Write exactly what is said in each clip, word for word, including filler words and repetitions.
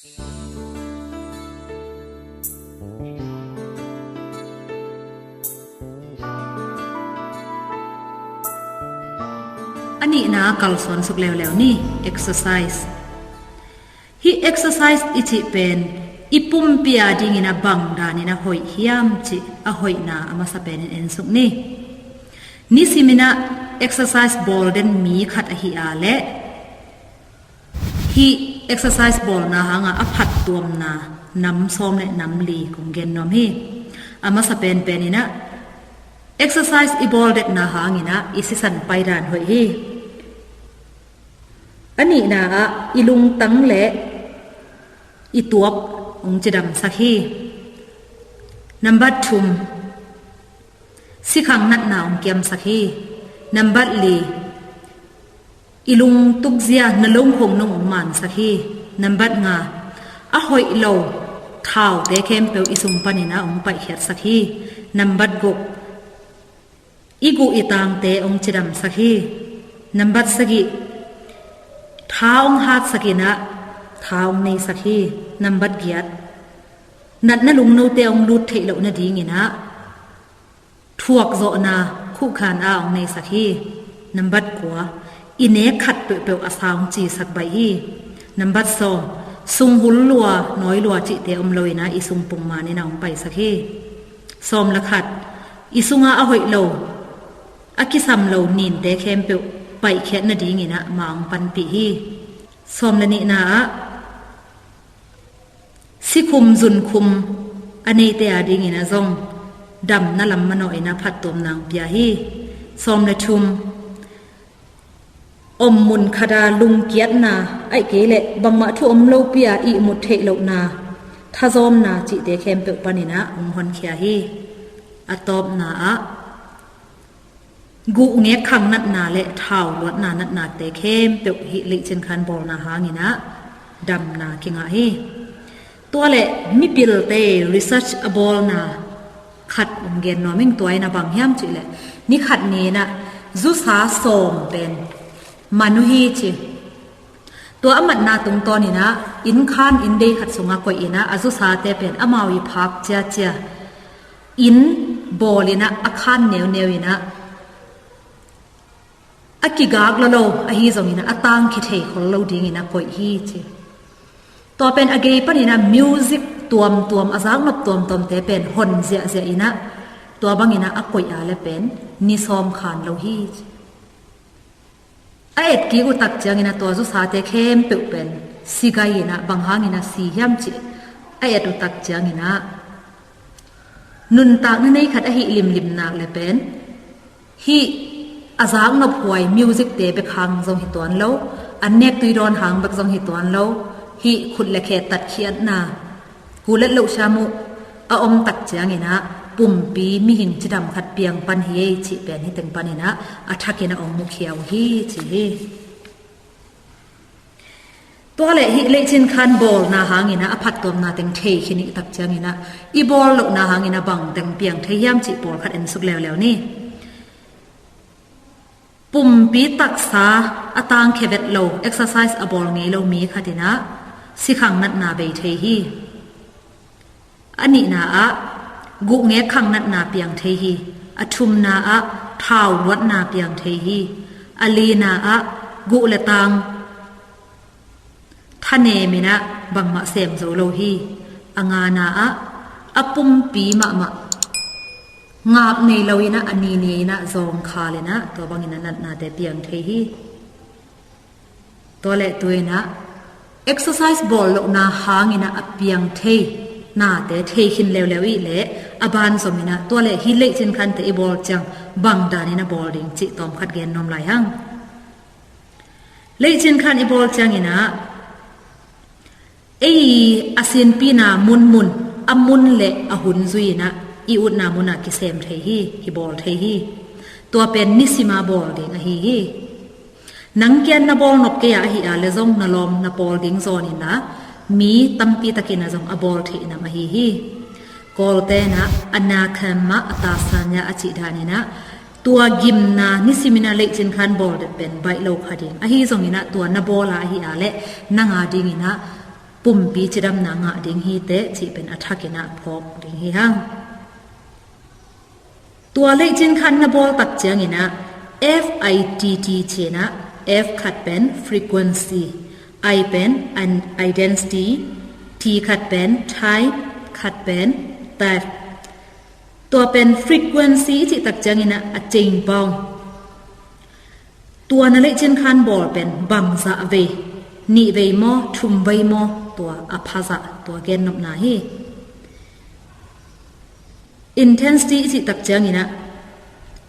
A nihna kalsuan suk leuleu ni, exercise. Hih exercise i cih pen i pumpi a dingin a bang danin a hoih hiam cih a hoihna a masa penin en suk ni. Nisimin a exercise bawl den mi khat ahi a leh hih exercise bawlna hanga a phattuamna nam sawm le nam li kong gen nuam hi. A masa penpen in a exercise i bawl detna hangin a i sisan paidan hoih hi. A nihna ah i lungtang le i tuak hong cidamsak hi. Nambat thum, sikhang natna hong kiamsak hi. Nambat li, i lungtukzia na lungkhong nung hong mansak hi. Nambat nga, a hoih lo thaute khempeuh i sung panin a hong paihkhiatsak hi. Nambat guk, i guh i tangte hong cidamsak hi. Nambat sagih, tha hong hatsakin a tha hong neisak hi. Nambat giat, natna lungnote hong lut theih loh nadingin a thuakzawhna khuhkhan a hong neisak hi. Nambat kua, i nek khat peuhpeuh a sa hong cisak baih hi. Nambat sawm, sunghul lua nawi lua cihte om loin a i sung pung manin a hong paisak hi. Sawm le khat, i sunga a hoih lo, a kisam lo ninte khempeuh paihkhiat nadingin a ma hong panpih hi. Sawm le nihna ah sikhum zunkhum a neite a dingin a zong damna lam manawhin a phattuamna hong pia hi. Sawm le thum, om mun khat a lungkiatna, ahih kei leh bangmah thu om lopi a ihmut theih lohna, thazawmna cihte khempeuh panin a hong honkhia hi. A tawpna ah guh ngek khang natna le thau luatna natnate khempeuh hih leicin khan bawlna hangin a damna kingah hi. Tua le mipilte research a bawlna khat hong gen nuam ing. Tua in a bang hiam cih leh ni khat ni-in a zusa sawm pen man uh hi ci. Tua a matna tungtawnin a inn khan inn dei khat sungah koihin a, a zusate pen amau i phak ciacia inn bawlin a, a khan neuneu in a, a kigak lolo ahi zongin a, a tangkhia thei khol lo dingin a koih hi ci. Tua pen a gei panin a music tuamtuam, a zaknop tuamtuamte pen hon ziahziah in a, tua bangin a a koih a le pen ni sawm khan lo hi ci. A et kik uh tak ciangin a tua zusate khempeuh pen si gai in a, bang hangin a si hiam cih a et uh tak ciangin a, nuntakna nei khat ahih limlim nak le pen hih a zaknop huai musicte bek hang zong hi tuan lo, an nek tui dawn hang bek zong hi tuan lo, hih khut le khe tatkhiatna, kulet loh siam uh a om tak ciangin a, pumpi mihing cidam khat piang pan hi ei cih pen hih teng panin a, a thakin a hong mukhia uh hi ci hi. Tua le hih leicin khan bawlna hangin a, a phattuamna teng thei khin i tak ciangin a, i bawl lohna hangin a bang teng piang thei hiam cih pawlkhat en suk leuleu ni. Pumpi taksa a tangkhia vet lo, exercise a bawl ngei lo mi khat in a sikhang natna bei thei hi. A nihna ah guh ngek khang natna piang thei hi. A thumna ah thau luatna piang thei hi. A lina ah guh le tang thanem in a bangmah sem zo lo hi. A ngana ah a pumpi mahmah ngak nei lo in a, a ni ni in a zawngkhal in a, tua bangin a natnate piang thei hi. Tua le tu in a exercise bawl lohna hangin a, a piang thei nate thei khin leuleu i le, a ban zom in a, tua le hih leicin khante i bawl ciang bang danin a bawl ding cih tawm khat gen nuam lai hang. Leicin khan i bawl ciangin a, ei a sinpihna munmun, a mun le a hun zui in a, i utna mun a kisem thei hi, kibawl thei hi. Tua pen nisima bawl ding ahi hi. Nang kian na bawl nop kei a ahi a le zong na lawm na pawl ding zawn in a, mi tampi takin a zong a bawl theih nam ahi hi. Kawlte in a anathema atasanya a cih danin a, tua gimna nisimin a leicin khan bawl det pen baih lo kha ding. Ahi zongin a tua na bawl a ahi a le nang a dingin a pumpi cidamna ngah ding hi teh cih pen a thakin ah phawk ding hi hang. Tua leicin khan na bawl tak ciangin ah F I T T ci-in ah, F khat pen frequency, I pen an intensity, T khat pen time, khat pen depth. Tua pen frequency i cih tak ciangin ah a ceng paung. Tua na leicin khan bawl pen bangzah vei, nih vei maw, thum vei maw, tua a phazah, tua gennopna hi. Intensity i cih tak ciangin ah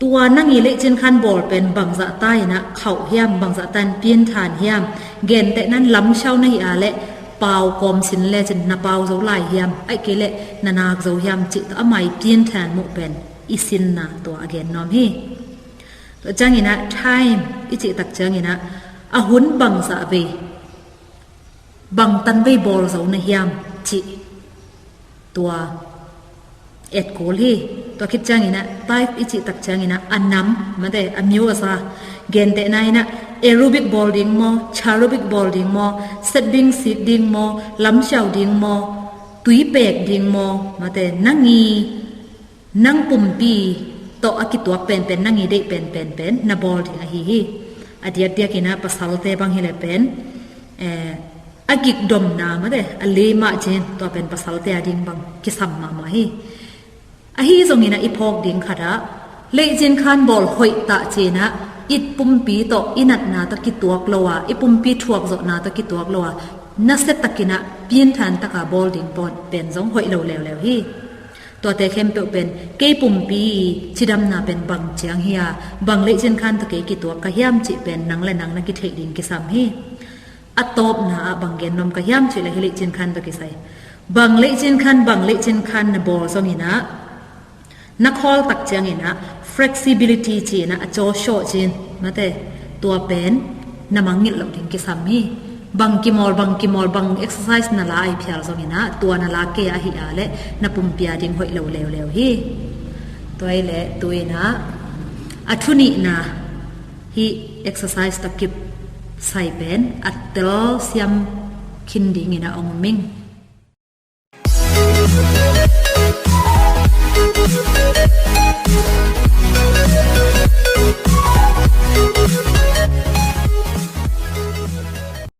tua nang i leicin khan bawl pen bangzah ta in ah khauh hiam, bangzah ta in pianthan hiam, gentehna in lamsiau na hih a leh pau kawm sin lecin na pau zo lai hiam, ahih kei leh na nak zo hiam cih tawh amah i pianthan muh pen i sinna tua a gen nuam hi. Tua ciangin ah time i cih tak ciangin ah a hun bangzah vei, bangtan vei bawl zo na hiam cih tua et kul hi. Tua khit ciangin ah depth i cih tak ciangin ah a nam, mate, a myo a za, gentehna in ah aerobic bawl ding maw, chair aerobic bawl ding maw, set ding, sit ding maw, lamsiau ding maw, tui pek ding maw, mate, nang i nang pumpi tawh a kituak penpen, nang i deih penpen pen na bawl ding ahi hi. A diakdiakin ah pasalte bang hi leh pen, eh, a gikdomna, mate, a lei mah cin, tua pen pasalte a ding bang kisam mahmah hi. Ahi zongin ah i phawk ding khat ah leicin khan bawl hoih ta ci-in ah i pumpi tawh i natna tawh kituak lo a, i pumpi thuakzawhna tawh kituak lo a, nasia takin ah pianthan taka bawl ding pen zong hoih lo leuleu hi. Tuate khempeuh pen kei pumpi cidamna pen bang ciang hi a, bang leicin khan tawh kei kituak ka hiam cih pen nang le nang na kitheih ding kisam hi. A tawpna ah bang gen nuam ka hiam cih leh hih leicin khan tawh kisai, bang leicin khan, bang leicin khan na bawl zongin ah na khawl tak ciangin ah flexibility ci-in ah a caw sawh cin, mate, tua pen na mangngilh loh ding kisam hi. Bang kimawl, bang kimawl, bang exercise na la ai phial zongin ah tua na la kei ahi a leh na pumpi a ding hoih lo leuleu hi. Tua hi leh tu-in ah a thunihna hih exercise tawh kisai pen a telsiam khin dingin ah ong um ing.